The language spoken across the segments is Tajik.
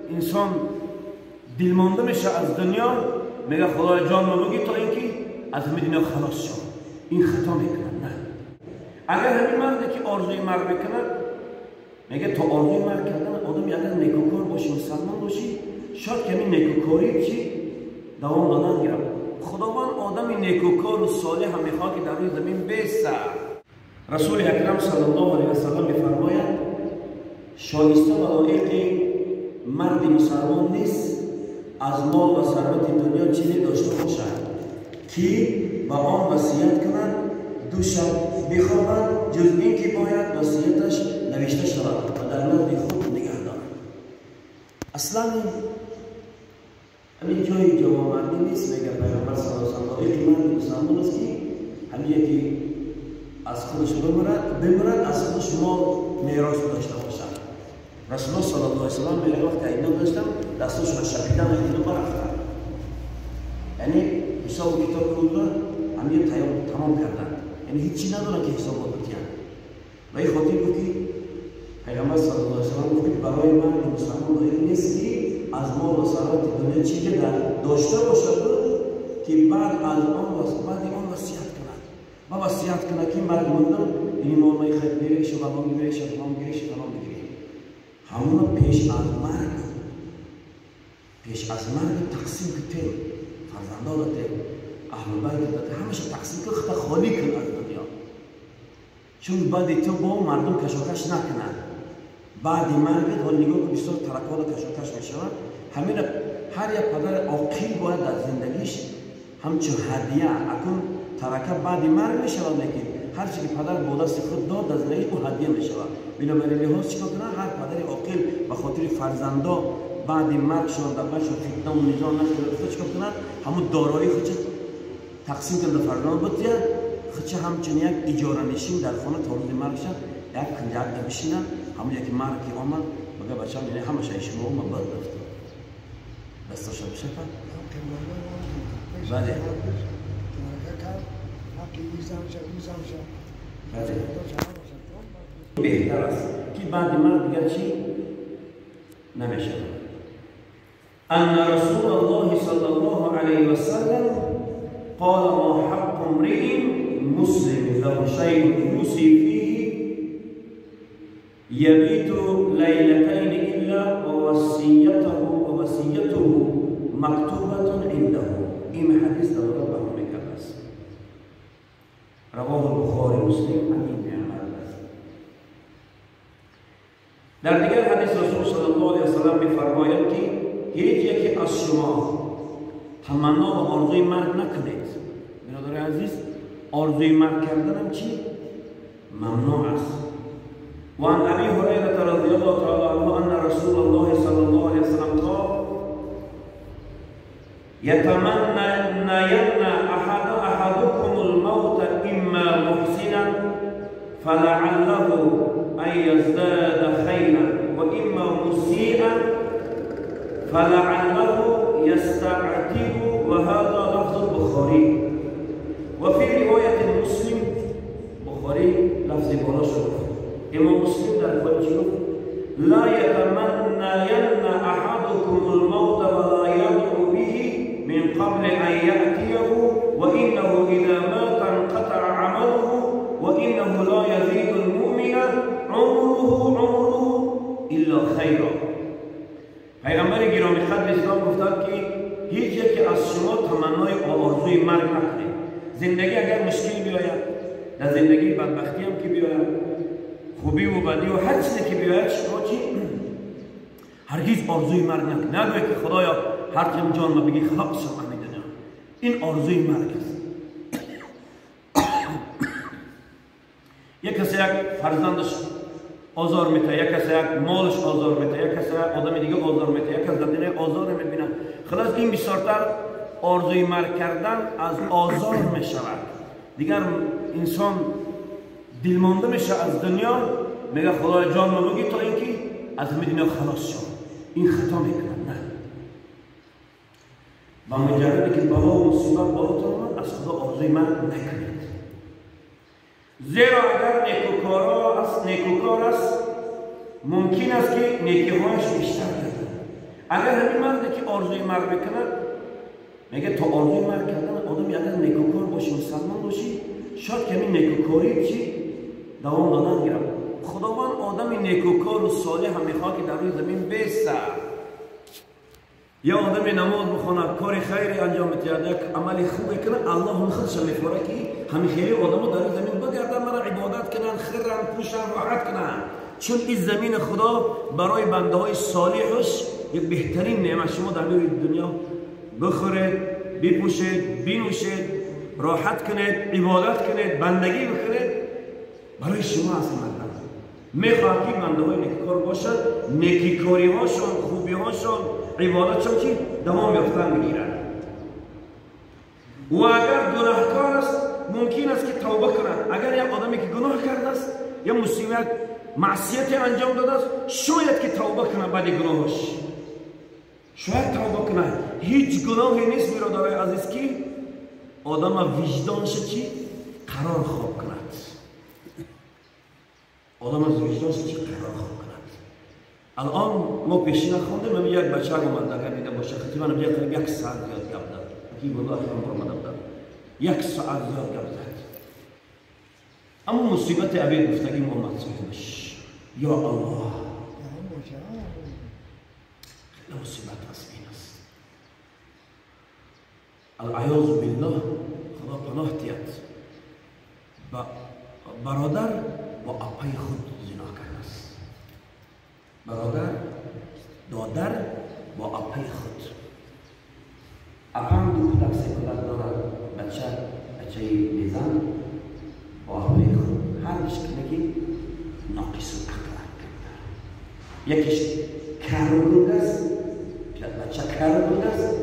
Инсон дилмонда меша аз дунё, мега худои ҷон ма буги то ин ки аз ҳамин дунё халос шав. Ин хато мекунад. На, агар ҳамин марде ки орзуи марг мекунад, мега то орзуи марг кардан одами агар некукор бошӣ, мусалмон бошӣ, шояд ки ҳамин некукорӣ чи давом додан гирад. Худованд одами некукору солеҳам мехоҳад, ки дар рӯи замин беса. Расули акрам саллаллоҳу алайҳи васаллам мефармояд: шоиста ва лоиқи марди мусалмон нест аз мол ва сарвати дунё чизе дошта бошад, ки ба он васият кунад, ду шаб бихобад, ҷуз ин ки бояд васияташ навишта шавад ва дар назди худ нигаҳ дорад. Аслан ҳамин ҷои ҷавонмардӣ нест, мега пайғамбар саллаллоҳу алайҳи васаллам. Лоиқи марди мусалмон аст, ки ҳамин яке аз худаш бимирад, аз худаш мол мерос дошта бошад. Расулуллоҳ саллаллоҳу алайҳи васаллам мега вақте айно доштам, дастошро шапидан айно барафтанд, яъне ҳисобу китоби худро ҳамин тамом карданд, яъне ҳеҷ чиз надоранд, ки ҳисобот битиҳанд. Ва ин хотир буд, ки пайғамбар саллаллоҳу алайҳи васаллам гуфт, ки барои марди мусалмон лоиқ нест, ки аз мол ва сарвати дунё чизе дошта бошад, ки баъд аз он баъди он васият кунад ва васият кунад, ки мард мурдам, ини мол май хайр мереша, фалон мегиреша, фалон мегиреша, фалон мегире. Ҳамона пеш аз марг тақсим ките, фарзандонате, аҳлу байтате, ҳамаша тақсим кун, худта холӣ кун аз дунё, чун баъди ту бо мардум кашокаш накунад. Баъди маргат ҳол нигоҳ кун, бисёр таракола кашокаш мешавад. Ҳамина ҳар як падари оқил бояд дар зиндагиш ҳамчун ҳадия акун тарака баъди марг мешавад, лекин ҳар чи ки падар бо дасти худ дод дар зиндагӣ, ӯ ҳадия мешавад. Бинобар ин лиҳоз чӣ кор кунад ҳар падари оқил? Ба хотири фарзандо баъди маргшон дар байншон фитнаву низом нашуда, чӣ кор кунад? Ҳамун дорои худша тақсим карда фарзандон бутия, худша ҳамчун як иҷоранишин дар хона то рӯзи маргша як кунҷакда бишинад. Ҳамун яки марг ки омад, бага: «Бачам, яъне ҳамаша шумо ман бад рафтам», дастоша бишапад. Бале, бале, беҳтар аст, ки баъди марг дигар чӣ намешавад. أن رسول الله صلى الله عليه وسلم قال: ما حق امرئ مسلم له شيء يوصي فيه يبيت ليلتين إلا ووصيته مكتوبة عنده. این حدیث دلالت بر میکرد است. رواه البخاری مسلم عن ابن عمر. در دیگر حدیث رسول صلی الله علیه وسلم میفرماید که هیچ یکی از شما تمنا و آرزوی مرگ نکنید. برادر عزیز، آرزوی مرگ کردن هم چی؟ ممنوع است. وعن ابي هريره رضي الله تعالى عنه ان رسول الله صلى الله عليه وسلم قال: يتمنين احدكم الموت اما محسنا فلعله ان يزداد خيرا، واما مسيئا فلعله يستعتب. وهذا لفظ البخاري، وفي رواية مسلم. بخاري لفظ بالا شد، امام مسلم در روایت گفت: لا يتمنين احدكم الموت ولا يدعو به من قبل ان ياتيه، وانه اذا مات انقطع عمله، وانه لا يزيد المؤمن عمره الا خيرا. پیغمبر گرامی قدر اسلام گفتند که هیچ یکی از شما تمنای آرزوی مرگ نکنید. زندگی اگر مشکل بیاید، در زندگی بدبختی هم که بیاید، خوبی و بدی و هر چیزی که بیاید، شما چی؟ هرگز آرزوی مرگ نکنید. نگوید که خدایا، هر چیم جان ما بگی، خلاص شم همین دنیا. این آرزوی مرگ است. یک کسی یک فرزندش آزار میده، یک کسی یک مالش آزار میده، یک کسی یک آدم دیگه آزار میده، یک کس در دنیا آزار میبینه. خلاص این بسیارتر آرزوی مرگ کردن از آزار میشود. دیگر انسان دلمانده میشه از دنیا، میگه خدای جان ما بگی تا اینکه از همین دنیا خلاص شد. این خطا میکنه. نه، با مجردی که بلا و مصیبت بالاتون آمد، از خدا آرزوی مرگ نکنید، زیرا اگر نیکوکار است ممکن است که نیکی‌هایش بیشتر گردد. اگر همین مردی که آرزوی مرگ میکند، میگه تا آرزوی مرگ کردن آدم اگر نیکوکار باشی، مسلمان باشی، شاید که همین نیکوکاری چی دوام دادن گیرم. خداوند آدم نیکوکار و صالح هم میخواد که در روی زمین بیسته. یا آدم نماز بخواند، کار خیری انجام بده، یک عمل خوب کنه، الله هم خودش میخواد که همین خیلی آدمو در روی زمین بگردن، مرا عبادت کنن، خرن، پوشن، راحت کنن. چون این زمین خدا برای بنده های صالحش یک بهترین نعمت. شما در روی دنیا بخورید، بپوشید، بنوشید، راحت کنید، عبادت کنید، بندگی بکنید، برای شما از مردم میخواد که بنده های نیکوکار باشد، نیکیکاری هاشون، خوبی هاشون، عبادتشون که دوام یافتن بگیرند. و اگر گناهکار است، ممکن است که توبه کند. اگر یک آدمی که گناه کرده است یا مصیبت معصیت انجام داده است، شاید که توبه کنه بعد گناهش، شاید توبه کنه. هیچ گناهی نیست برادرای عزیز که آدم وجدانش چی قرار خواب کند. آدم از وجدانش چی قرار خواب کند. الان ما پیشین خواندیم، یک بچه اومد، اگر دیده باشه خطی من بیا قریب یک ساعت زیاد گپ زد. کی والله خبر اومده بودم، یک ساعت زیاد گپ زد. اما مصیبت عبید گفتگی محمد صاحبش، یا الله، خیلی مصیبت عظیم است. العیاذ بالله، خدا پناه دهد. برادر با اپای خود زنا کرده است. برادر دادر با اپای خود. اپام دو کودک سه کودک دارد، بچه بیزن با اپای خود. هر دوش که ناقص العقل کرده. یکیش کر است، بچه کر است،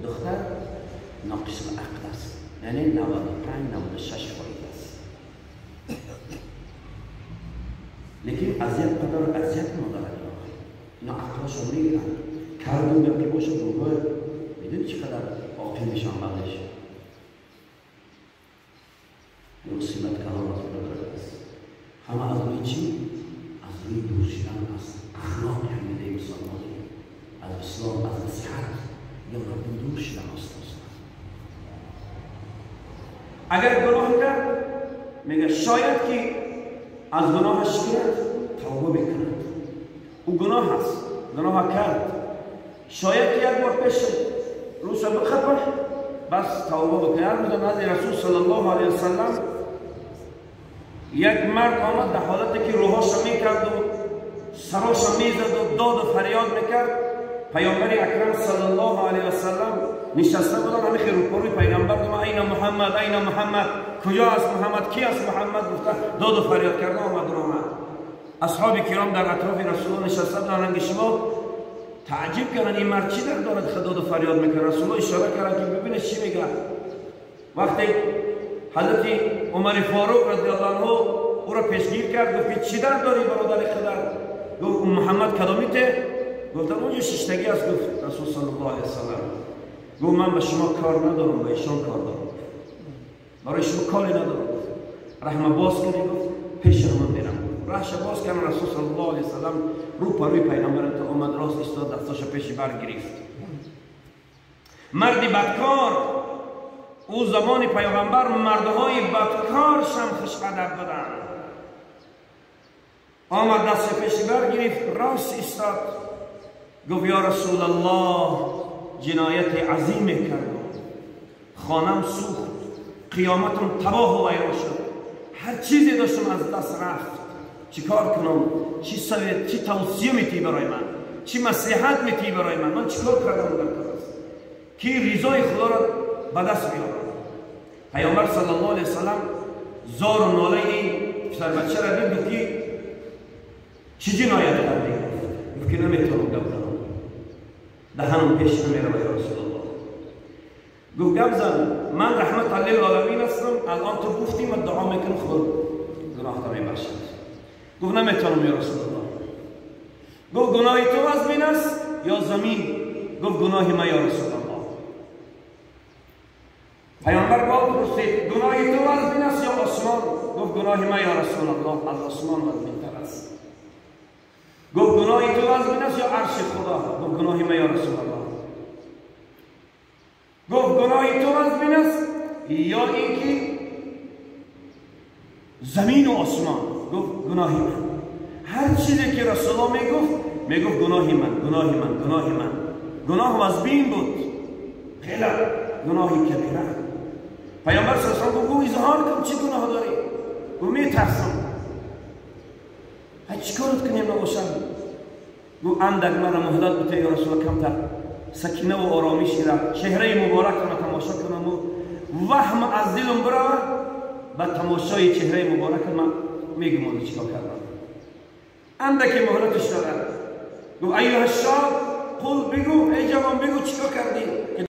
دختر ناقص العقل است، یعنی 95 96 فایده است. لیکن اذیت پدر اذیت مادر اینا عقلشون میگیرن. کردون که باشه دوباره میدونی چقدر عاقل میشن بعدش. مصیبت کلام از برادر است. همه از روی چی؟ از روی دور شدن از اخلاق حمیده مسلمانی، از اسلام، از نصیحت، یا مردم دور شدن است. اگر گناه کرد، میگه شاید که از گناهش کرد توبه بکند. او گناه است، گناه کرد، شاید که یک بار پیش روش بخپه بس توبه بکنه. هر روز نزد رسول صلی الله علیه وسلم یک مرد آمد در حالتی که روحاش میکرد و سراش میزد و داد و فریاد میکرد. پیامبر اکرم صلی الله علیه وسلم نشسته بودن، همه خیر روی پیغمبر گفت این محمد، این محمد، کجا است محمد، کی است محمد، گفت داد و فریاد کرده آمد آمد. اصحاب کرام در اطراف رسول نشسته بودن، رنگ شما تعجب کردن این مرد چی در دارد داد و فریاد میکنه. رسول اشاره کردن که ببینه چی میگه. وقتی حضرت عمر فاروق رضی الله عنه او را پیشگیر کرد، گفت که چی در داری برادر خدا؟ گفت محمد کدامیته؟ گفتم اونجا شیشتگی است. گفت رسول صلی الله علیه وسلم، گفت من به شما کار ندارم، به ایشان کار دارم، برای شما کاری ندارم. رحمه باز کنی، گفت پیش من میرم. رحش باز کردن، رسول صلی الله علیه وسلم رو پروی پیغمبر تا آمد راست ایستاد، دستاش پیش بر گرفت. مردی بدکار، او زمان پیغمبر مردهای بدکار شم خوش ادب بودن. آمد دست پیش بر گرفت، راست ایستاد، گفت یا رسول الله جنایت عظیم کردم، خانم سوخت، قیامتم تباه و ویران شد، هر چیزی داشتم از دست رفت، چیکار کنم؟ چی سوید؟ چی توصیه میتی برای من؟ چی نصیحت میتی برای من؟ من چیکار کردم در کار است که رضای خدا را به دست بیارم؟ پیامبر صلی الله علیه وسلم زار و ناله این پسر بچه را دید که چی جنایت کردی؟ گفت که نمیتونم گپ زنم، دهنم پیش نمیره یا رسول الله. گفت گپ زن، من رحمت للعالمین هستم، الان تو گفتی من دعا میکنم خدا گناه تا میبخشد. گفت نمیتونم یا رسول الله. گفت گناه تو از من است یا زمین؟ گفت گناه من یا رسول الله. پیامبر باز پرسید گناه تو از من است یا آسمان؟ گفت گناه من یا رسول الله از آسمان وزین‌تر است. گناهی تو وزمین است یا عرش خدا؟ گفت گناهی من یا رسول الله. گفت گناهی تو وزمین است یا اینکه زمین و آسمان؟ گفت گناهی من. هر چیزی که رسول الله میگفت، میگفت گناهی من، گناهی من، گناهی من. گناه وزمین بود، خیلی گناهی کبیره. پیامبر صلی الله علیه و آله گفت اظهار کن چی گناه داری؟ گفت میترسم. هی چیکارت کنیم نباشم؟ گفت اندک مرا مهلت بده یا رسول الله، کمتر سکینه و آرامشی را، چهره مبارک را تماشا کنم و وهم از دلم برود. به تماشای چهره مبارک من میگم اون چیکار کردم. اندک مهلتش دادم. گفت ایها الشاب قل، بگو ای جوان، بگو چیکار کردی؟